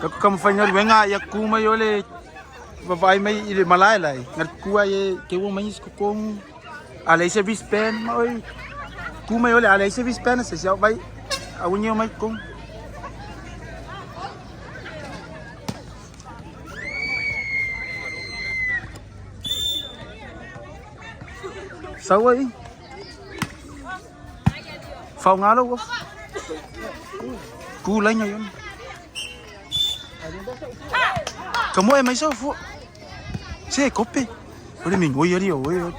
Ka mafaigaluega ia ku mai o le vaavaai mai i le malae lae ga kua ye ke ua mai se totogu a leai se wristband ma oi ku mai o le a leai se wristband se se vai aua ne omai i totonu. Sau ai. Faaaoga lau ofa. Tu laina i ona. Ka moe mai sau fua. Se kope. O le migoi ali o oe.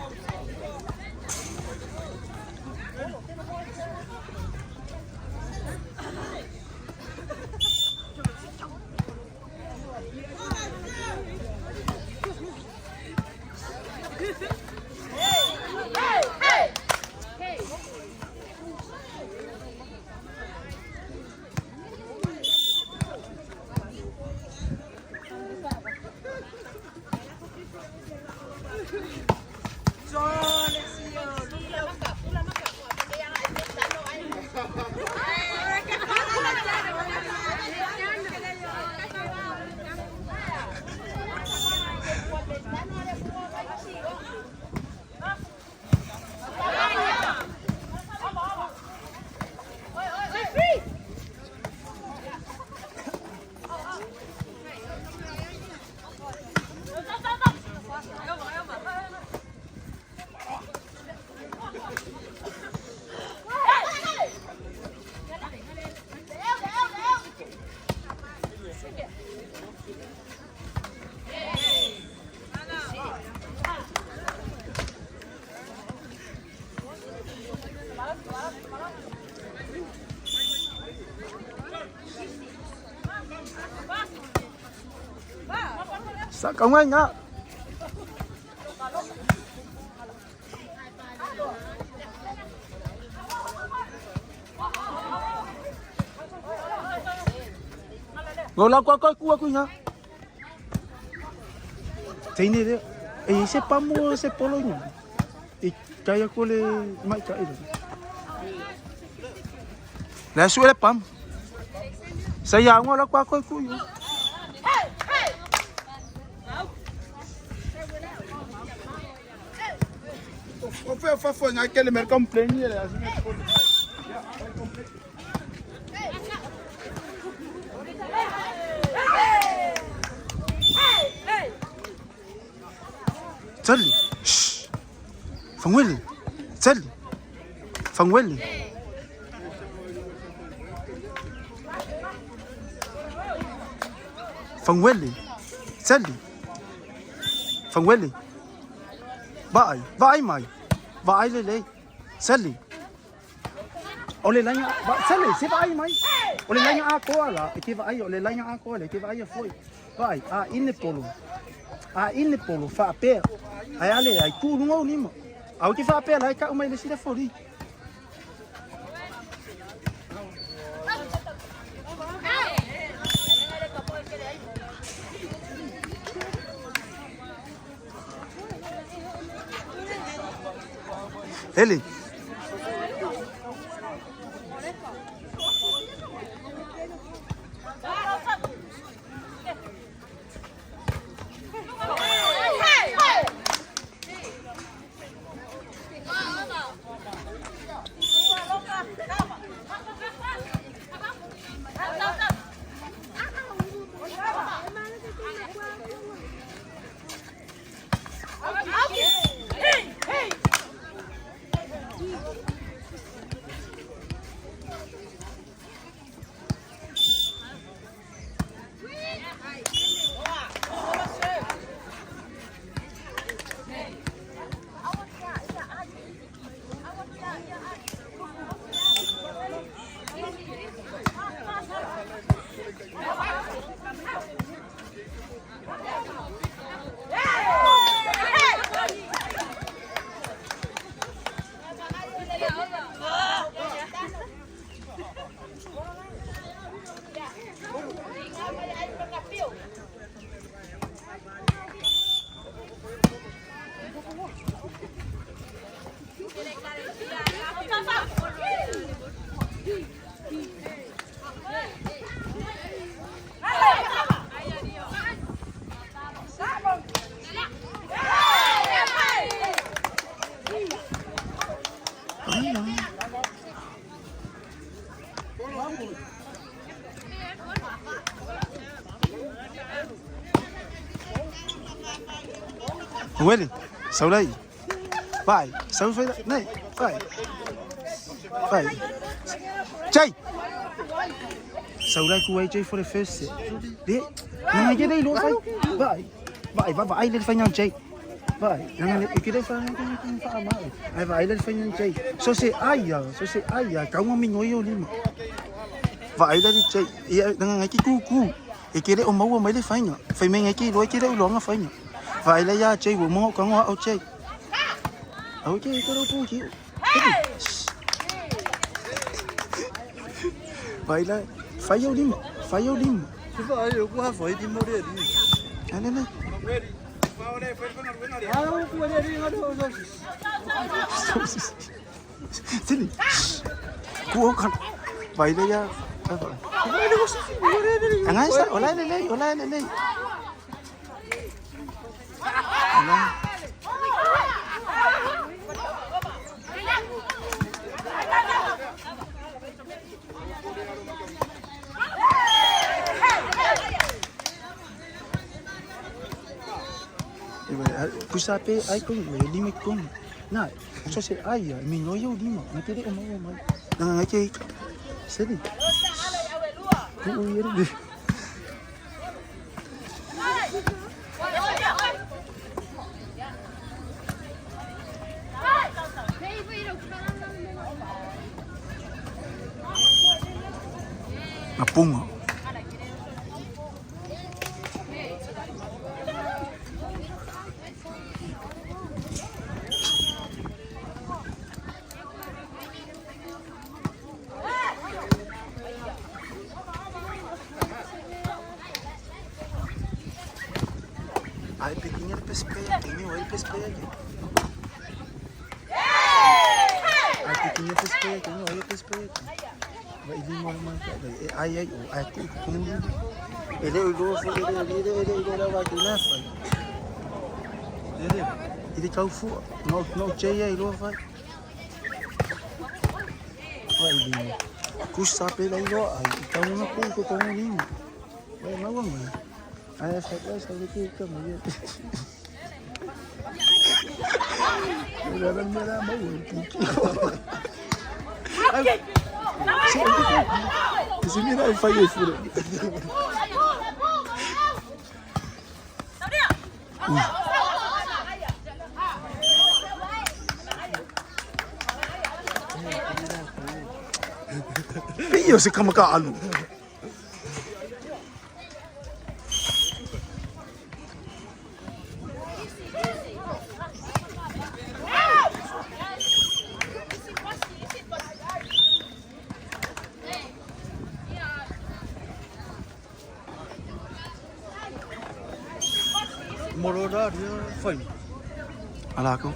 Sa ka nga. Go la kwa kwa kua kuinga. Teine le. E se pamo se polo inga. E kai ko le mai ka ile. Le su le pam. Sa ya ngo la kwa kwa ku yo. O fe fa fo nga ke le mer complain le asi me ko. Tsali. Shh. Fangwele. Tsali. Fangwele. Fangwele. Tsali. Fangwele. Vaai, vaai mai. Vaai lelei. Sali. O le laina, va, sali, se vaai mai. O le laina atoa la, e te vaai, o le laina atoa le, e te vaai a foi. Vaai, a ine polo. A ine polo, faapea. Ai ale, ai tu lunga o lima. Au te faapea la, e kau mai le sila foli. Eli. Uele, saulai. Vai, sau fai nei, vai. Vai. Jay. Saulai ku AJ for the first set. Le, nanga ke le lo fai. Vai. Vai, vai, vai le fai ngang Jay. Vai, nanga le ke le fai ngang ke fa ma. Ai vai le fai ngang Jay. So se ai ya, so se ai ya, kau mi ngoi yo lima. Vai le Jay, ia nanga ngai ki ku ku. E ke le o maua mai le fainga. Fai mai ngai ki lo ke le o longa fainga. Vai le ya Jay wo mo ka ngo o Jay. Au ke ko ro pu ki. Vai le fai yo lima, fai yo lima. Ai ne ne. Sili. Ku o kan. Vai le ya. Angai sa ola le le, ola le le. Ola. Pusa pe ai ko le lima ko. Na, so se ai ya, mi no yo lima, na te o mo mai. Na ngai ke. Seli. Ku u ye de. Mapunga. Ai pequinha ele pespeia, quem ele pespeia aqui. Ai pequinha pespeia, quem ele pespeia aqui. Vai lima mai ka e ai ai o ai ku ku ni. Ele o lo fo ele ele ele ele la va ku na fa. Ele ele kau fu no no che ai lo fa. Vai lima. Ku sa pe la lo ai kau na ku ku ku ni. Vai ma wa ma. Ai sa ka sa ke ka mo ye. Ele era mera ma wo ki. Se mira e fai fure. Pio se kama ka alu. Morora ria fai. Ala ko.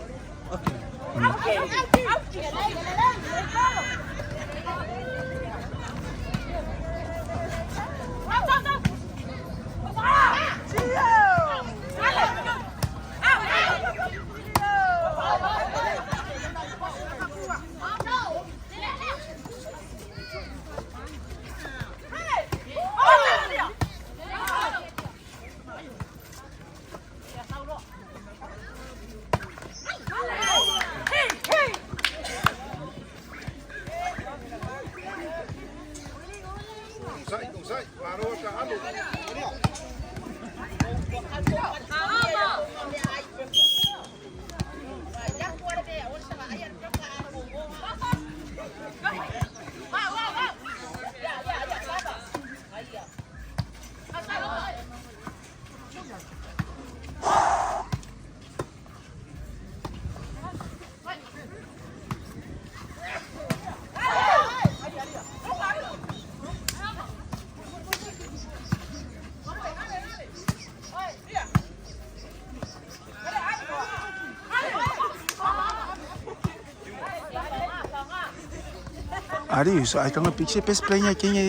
Ari, so ai kanga picture pes play nya kenya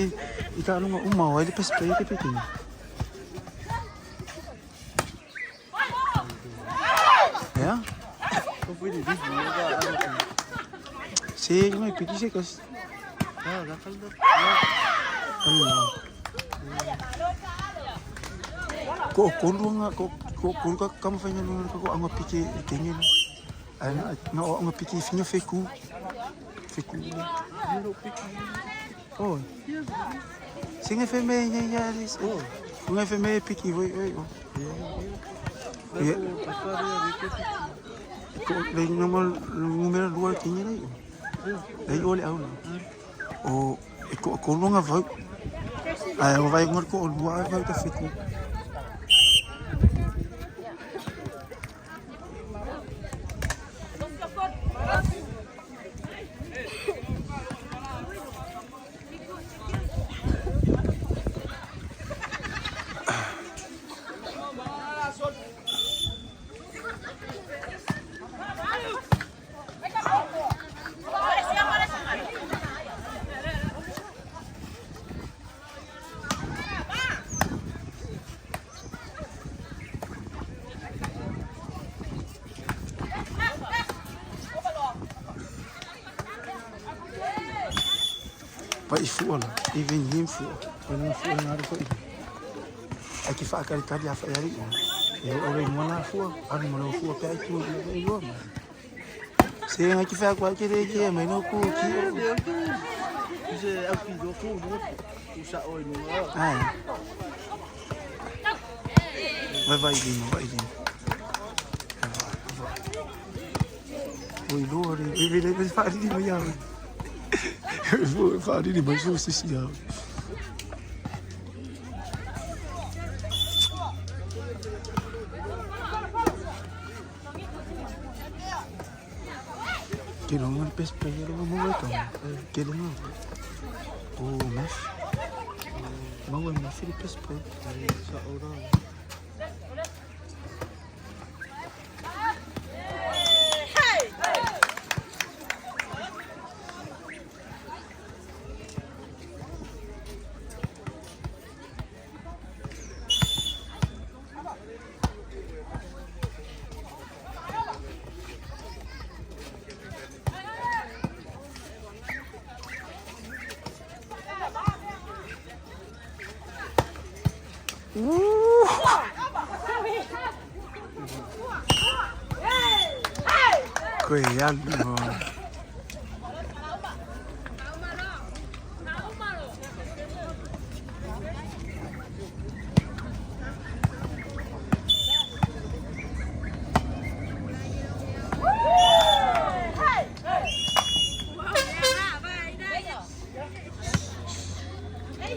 i ka alunga uma o ai pes play ke pekenya. Ya? Se ngai piki se kas. Ah, la falda. Ko ko luanga ko Ko ko ka ka mawhai ngā ka ko anga pike e kenge na. Ai na na o anga pike finga feku. Feku. Oh. Singa fe me nya nya ris. Oh. Unga fe me piki voi oi oh. Ye. Ko le ngama ngumera lua kenge nei. Ei o le au. O e ko ko longa vau. Ai o vai ngor ko o lua vau ta feku. Pai fua la, i vin him fua. Pai nung fua na ru foi. Ai ki whaakaritari a whai ari o. E o ore mo na fua, aru mo no fua pe ai tu i lua mai. Se ngai ki whea kua ki re ki e mai no ku ki o. Se au ki jo ku no ku sa oi no. Ai. Vai vai lima, vai lima. Vai, vai. Oi lua re, e vele vele whaariri mai au. Whaariri mai so sisi au. Ke longa le best player lo mo ka. Ke longa. Oh, maf. Mau e maf le best player. Sa ora. Koe alu.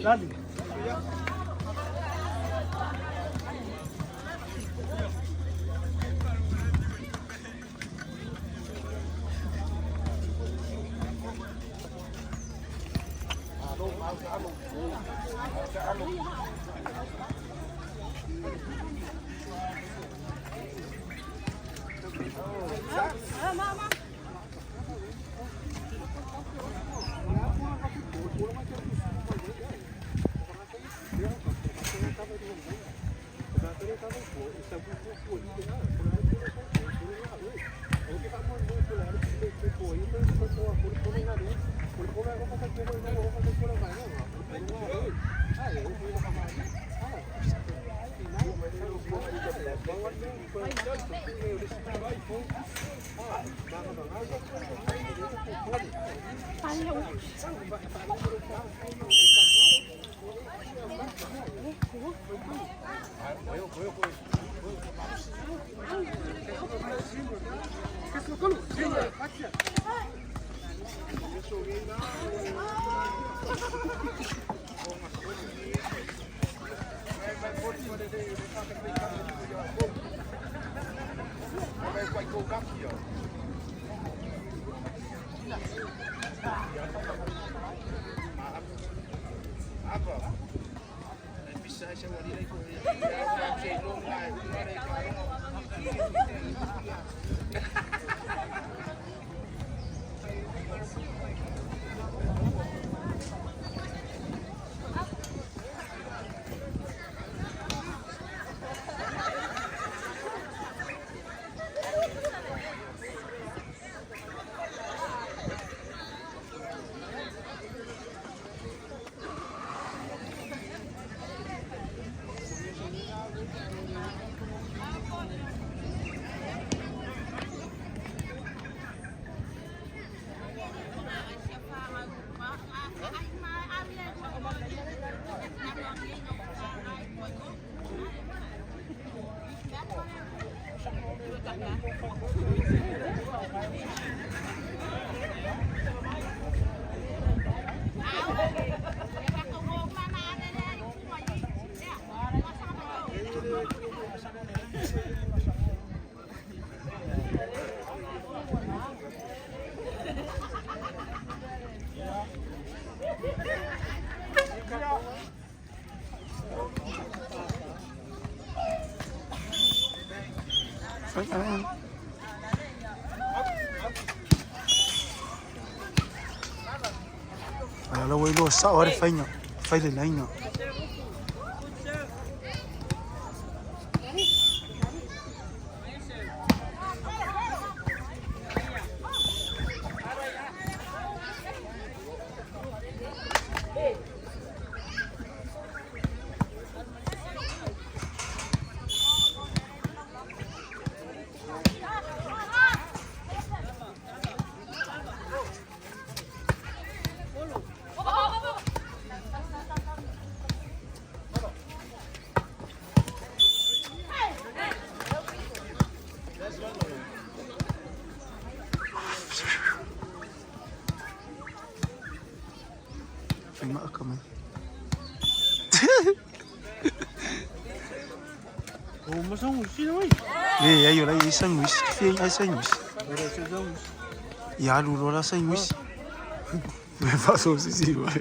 Lali. Aia la ua iloa sao lava le faiga, fai le laina. Fai maaka mai. Leai o la e i ai sandwich. Fia ai sandwich. Ia alu loa la sandwich. Me faso sisi wa.